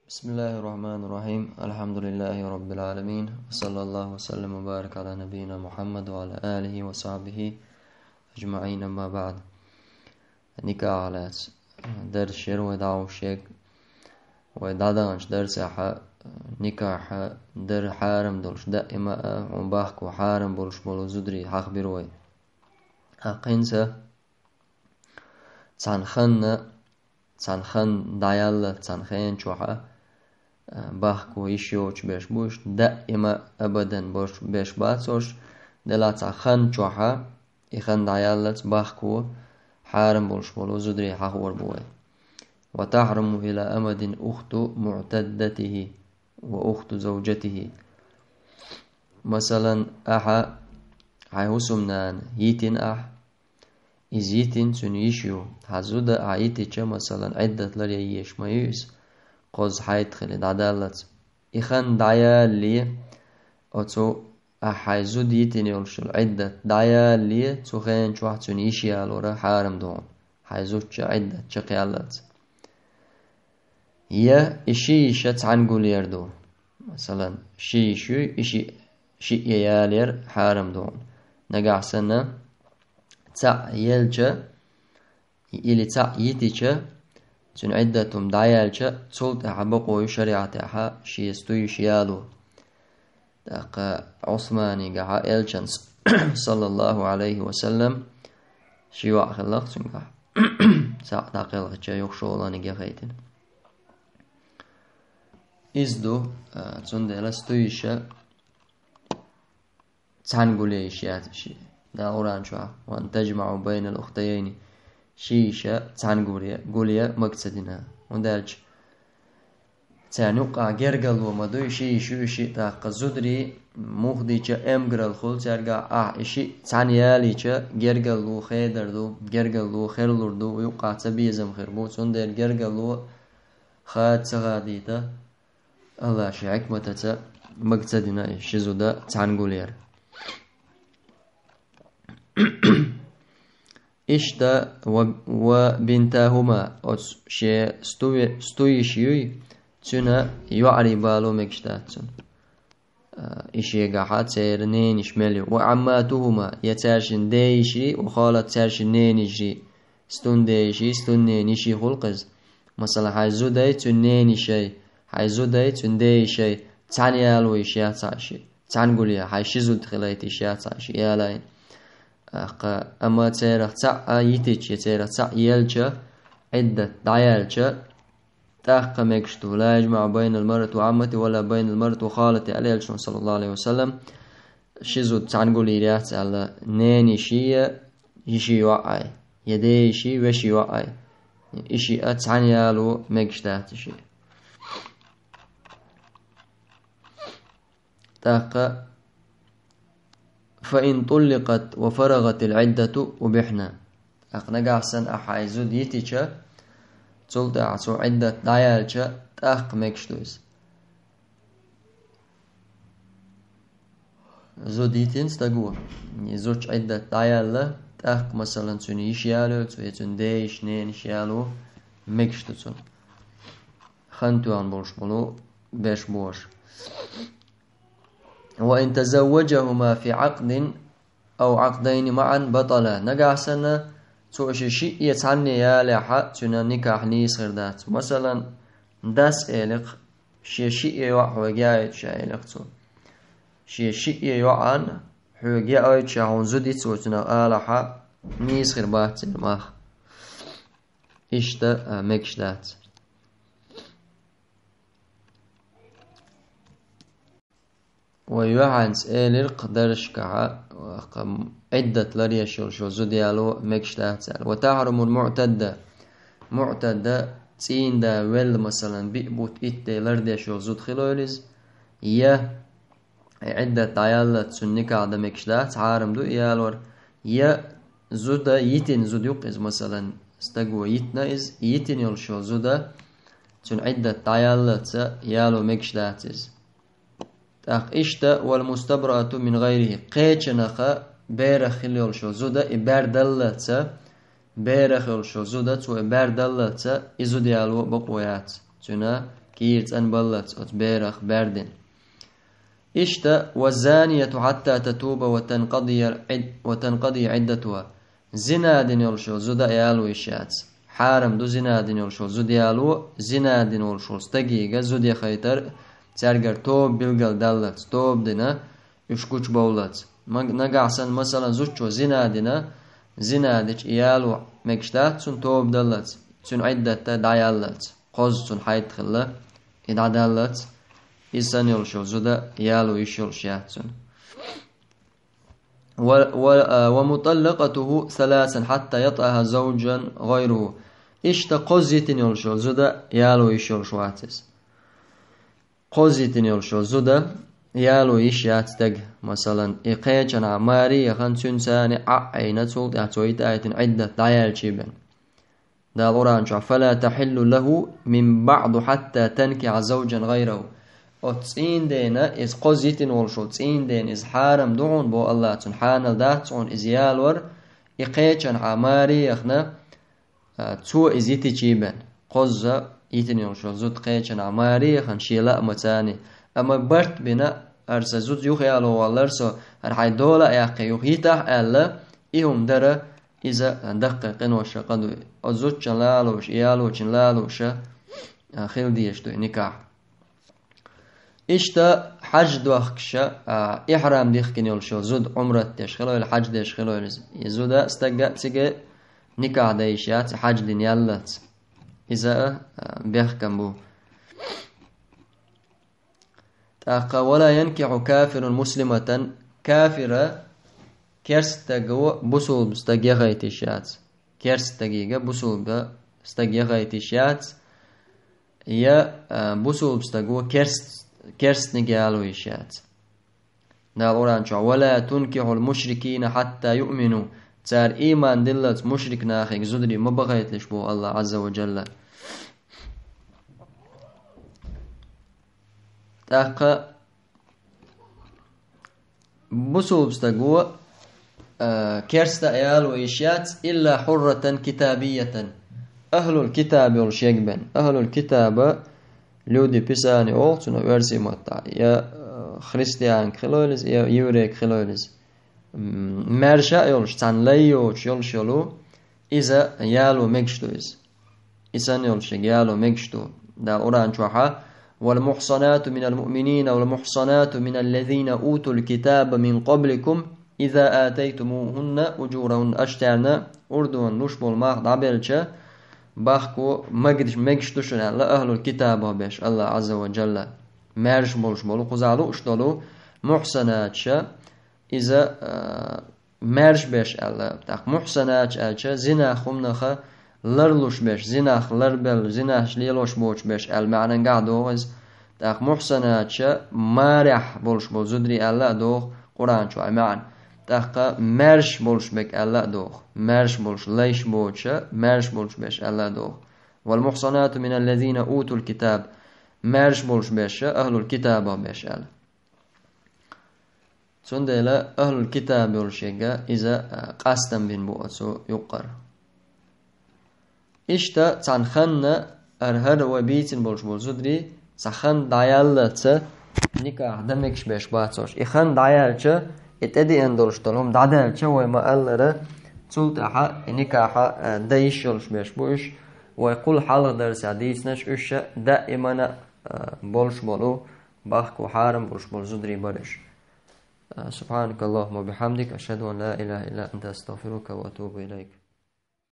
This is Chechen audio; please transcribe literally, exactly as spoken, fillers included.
بسم الله الرحمن الرحيم. الحمد لله رب العالمين. وصلى الله وسلم وبارك على نبينا محمد وعلى آله وصحبه أجمعين. أما بعد. Никахь лаьцна дарс яра вай дӀахьош ерг. Вай дӀадаханчу дарсехь никахь дар хьарам долуш даима а хьуна бахко хьарам болуш болу зударий хьахбира вай. ТӀаккха хӀинца цхьана ханна, цхьана хан дӀаяллалц, цхьана хенан чохь а, бахко йиш йоцуш берш бу уьш, даима абадан болуш берш бац уьш, делахь цхьана хан чохь а, и хан дӀаяллалц бахко хьарам болуш болу зударий хьахор бу вай. وتحرم إلى أمد أخت معتدته وأخت زوجته. Масалан, ахьа хьайн хӀусамнана йитина ахь, иза йитина цуьнан йиш ю. Хьан зуда ахьа йитича, масалан, Ӏиддат ларъян езаш ма ю иза. Кхузза хьайд хили дӀадаллалц. И хан дӀаялале, оцу ахьа хьайн зуда йитина йолуш йолу Ӏиддат дӀаялале, цу хенан чохь цуьнан йиш ялора хьарам ду хьуна, хьайн зудчун Ӏиддат чекхъяллалц. Я и ши йиша цхьаьна гулъяр ду. Масалан, ши йиш юй, и ши, шиъ ялаяр хьарам ду хьуна. Нагахь санна, цхьаъ елча, или цхьаъ йитича, цуьнан Ӏиддат хӀума дӀаяьлча, цул тӀаьхьа бакъо ю шариӀатехь шен сту йиш яло. ТӀаккха Ӏусманигахьа элчанца, саллаллаху Ӏалайхи ва саллам, ши йоӀ хилла-кх цуьнгахь. Цхьаъ дӀакхелхича, юха шолгӀаниг яхийтина. Иза ду, а, цундела сту йиша цхьаьна гулъе йиш яц ши. Дала Къуръан чохь: «Ва ан таджмаӀу байнал ухтайни», ши йиша цхьаьна гулъе, гулъе мага ца дина. ХӀунда аьлча царна юккъахь гергарло ма дуй, ши йиш ю и шиъ, тӀаккха зударий муха дича эмгаралла хуьлу цаьргахь, ахь и шиъ цхьаьна ялийча, гергарло хедар ду, гергарло херлур ду, юккъахь цабезам хир бу, цундела гергарло хада ца хадийта, АллахӀа шен хьикматаца мага ца дина и ши зуда цхьаьна гулъяр. Иштта ва, ва бинтахума, оцу шен сту-, сту йиш юй, цуьнан йоӀарий бало мегаш дац цунна. А, и шегахьа церан нениш мел ю. Ва Ӏамматухума, я цаьршиннан дейиший, ва халат цаьршиннан нениший, стун дейиший, стун нениший хуьлу-кх иза. Масала, хьайн зудай, цуьнан ненишай, хьайн зудай, цуьнан дейишай цхьаьна яло йиш яц ахь шиъ. Цхьаьна гулъе, хьайн ши зуда хилийта йиш яц ахь шиъ ялайна. ТӀаккха, амма церах цхьаъ а йитича, я церах цхьаъ елча, Ӏиддат дӀаяьлча, тӀаккха мегаш ду: «Ла яджмаӀу байнал маръати ва Ӏаммати ва ла байнал маръати ва халати», аьлла элчано, саллаллаху Ӏалайхи ва саллам, ши зуда цхьаьна гулъяр яц аьлла, нениший я йиший йоӀ а, я дейиший, веший йоӀ а, и шиъ а цхьаьна яло мегаш дац и шиъ. ТӀаккха: «Фа ин тӀулликъат ва фарагъатил Ӏиддату убихьна». ТӀаккха нагахь санна ахь хьайн зуда йитича, цул тӀаьхьа цо Ӏиддат дӀаяьлча, тӀаккха мегаш ду иза. Зуда йитина стаго, и зудчун Ӏиддат дӀаяьлла, тӀаккха, масалан, цуьнан йиш яло, цу, я цуьнан дейиш, нениш яло, мегаш ду цунна. Хан тоьхна болуш болу берш бу уьш. «Ва ин тазавваджахума фи Ӏакъдин ау Ӏакъдайни маӀан батала». Нагахь санна, цо ши шиъ а цхьанне ялехь, цуьнан никахь нийса хир дац. Масалан, дас элира-кх: «Шен шиъ а йоӀ хьоьга яойтуш», элира-кх цо. «Шен шиъ а йоӀ хьоьга яойтуш, хьуна зуда йицву цунах», алахь, нийса хир бац цуьнан мах. Иштта, а, мегаш дац. Вай юьхьанца элира-кх дарсашкахьа, кху Ӏиддат ларъеш йолуш йолу зуда яло мегаш дац аьлла. «Ва тахьрумул муӀтадда». МуӀтадда, цӀийнан да велла, масалан, биъ бутт, итт де лардеш йолу зуда хилойла иза, я и Ӏиддат дӀаяллалц цуьнан никахь дан мегаш дац, хьарам ду и ялор, я зуда йитина зуда ю-кх иза, масалан, стаго йитина иза, йитина йолуш йолу зуда, цуьнан Ӏиддат дӀаяллалц яло мегаш дац иза. ТӀаккха иштта: «Вал мустабраату мин гӀайрихи», кхечанах берах хилла йолуш йолу зуда, и бер даллалц, берах йолуш йолу зуда, цо и бер даллалц, и зуда яло бакъо яц. Цуьнан кӀийра цӀанбаллалц оцу берах баьрдина. Иштта, «والزانية حتى تتوب وتنقضي عد-، وتنقضي عدتها». Зина дина йолуш йолу зуда а яло йиш яц. Хьарам ду зина дина йолуш йолу зуда яло, зина дина волуш волу стаге зуда яхайтар, цаьргара тоба билгал даллалц, тоба дина, уьш гучубовллалц. Ма-, нагахь санна, масалан, зудчо зина дина, зина дича и яло мегаш дац цунна тоба даллалц, цуьнан Ӏиддат дӀаяллалц, кхозза цуьнан хьайд хилла, и дӀадаллалц, иза санна йолуш йолу зуда яло йиш йолуш яц цунна. «و، و، آ، ومطلقته ثلاثا حتى يطأها زوجا غيره». Иштта кхозза йитина йолуш йолу зуда яло йиш йолуш вац иза. Кхозза йитина йолуш йолу зуда яло йиш яц стаг, масалан, и кхечанхьа маре яхана, цуьнца цхьаьна Ӏа а Ӏийна, цул тӀаьхьа цо йита а йитина, Ӏиддат дӀаяьлча бен. Дала Къуръан чохь: «فلا تحل له من بعد حتى تنكح زوجا غيره». Оцу цӀийнан дена, иза кхозза йитина волуш волу цӀийнан дена иза хьарам ду хьуна, боху АллахӀа, цунна хьанал дац хьуна иза ялор, и кхечанхьа маре яхана, а, цо иза йитича бен. Кхозза йитина йолуш йолу зуда кхечанхьа маре яхана, шен лаамца цхьаьна. Амма барт бина, хӀара сан зуда юха яло валлара со, хӀара хьайн дола а яьккхи, юха йитахь аьлла, и хӀума дара, иза даккхий къиношна къа ду. Оцу зудчун лалуш, и ялочун лалуша, а, хила дезаш ду и никахь. Иштта хьаьж дохкуша, а, ихьрам дихкина йолуш йолу зуда, Ӏумрат деш хилойла, хьаьж деш хилойла иза. И зуда стагга а цига никахь дан йиш яц, хьаьж дина яллалц. Иза а, а, бехкам бу. ТӀаккха: «ولا ينكح كافر مسلمة», кафира керста стаго бусулба стаг яхайта йиш яц. Керста стаге бусулба стаг яхайта йиш яц. Я, а, бусулба стаго керст-, керстниг яло йиш яц. Дала Къуръан чохь: «ولا تنكحوا المشركين حتى يؤمنوا». Цара ийман диллалц мушрик нахе зударий ма бахайталаш, боху АллахӀа Ӏазза ва Джалла. ТӀаккха бусулба стаго, а, керста а яло йиш яц, «إلا حرة كتابية». Ахьлул китаб йолуш егбен. Ахьлул китаба люди Писания олу цунах оьрсийн маттахь. Я, а, христианка хилойла иза, я еврейка хилойла иза. М, маьрша а йолуш, цхьана лай йоцуш йолуш йолу, иза яло мегаш ду иза. И санна йолуш яло мегаш ду. Дала Къуръан чохьа: «والمحصنات من المؤمنين والمحصنات من الذين أوتوا الكتاب من قبلكم إذا آتيتموهن أجورهن». Аша царна урдона луш болу мах дӀабелча, бахко мегаш, мегаш ду шуна аьлла, ахьлул китабах беш, АллахӀа Ӏазза ва Джалла. Маьрша болуш болу, кхузахь лууш долу мухьсанаташа, иза, а, маьрша беш аьлла. ТӀаккха мухьсанаташа аьлча, зинах хӀуманаха ларлуш беш, зинах ларбелла, зинаш лелош боцуш беш аьлла маьӀнангахь догӀу иза. ТӀаккха мухьсанаташа марехь болуш болу зударий аьлла а догӀу Къуръан чохь маьӀна. ТӀаккха маьрша болуш берг аьлла а догӀу. Маьрша болуш, лайш боцуша, маьрша болуш беш аьлла а догӀу. «والمحصنات من الذين أوتوا الكتاب». Маьрша болуш беша, ахьлул китабах беш аьлла. Цундела ахьлул китаб йолуш ерг иза, а, къастам бина бу оцу юккъара. Иштта цхьана ханна, ара хӀара вай бийцина болуш болу зударий, цхьа хан дӀаяллалца никахь дан мегаш беш бацош. И хан дӀаяьлча, и тӀедеана долуш долу хӀума дӀадаьлча, вай ма-аллара, цул тӀаьхьа и никахьа, а, дан йиш йолуш беш бу уьш. Вай кхул хьалха дарсехь дийцинарш уьш даимана, а, болуш болу, бахко хьарам болуш болу зударий бара уьш. سبحانك اللهم وبحمدك، أشهد أن لا إله إلا أنت، أستغفرك وأتوب إليك.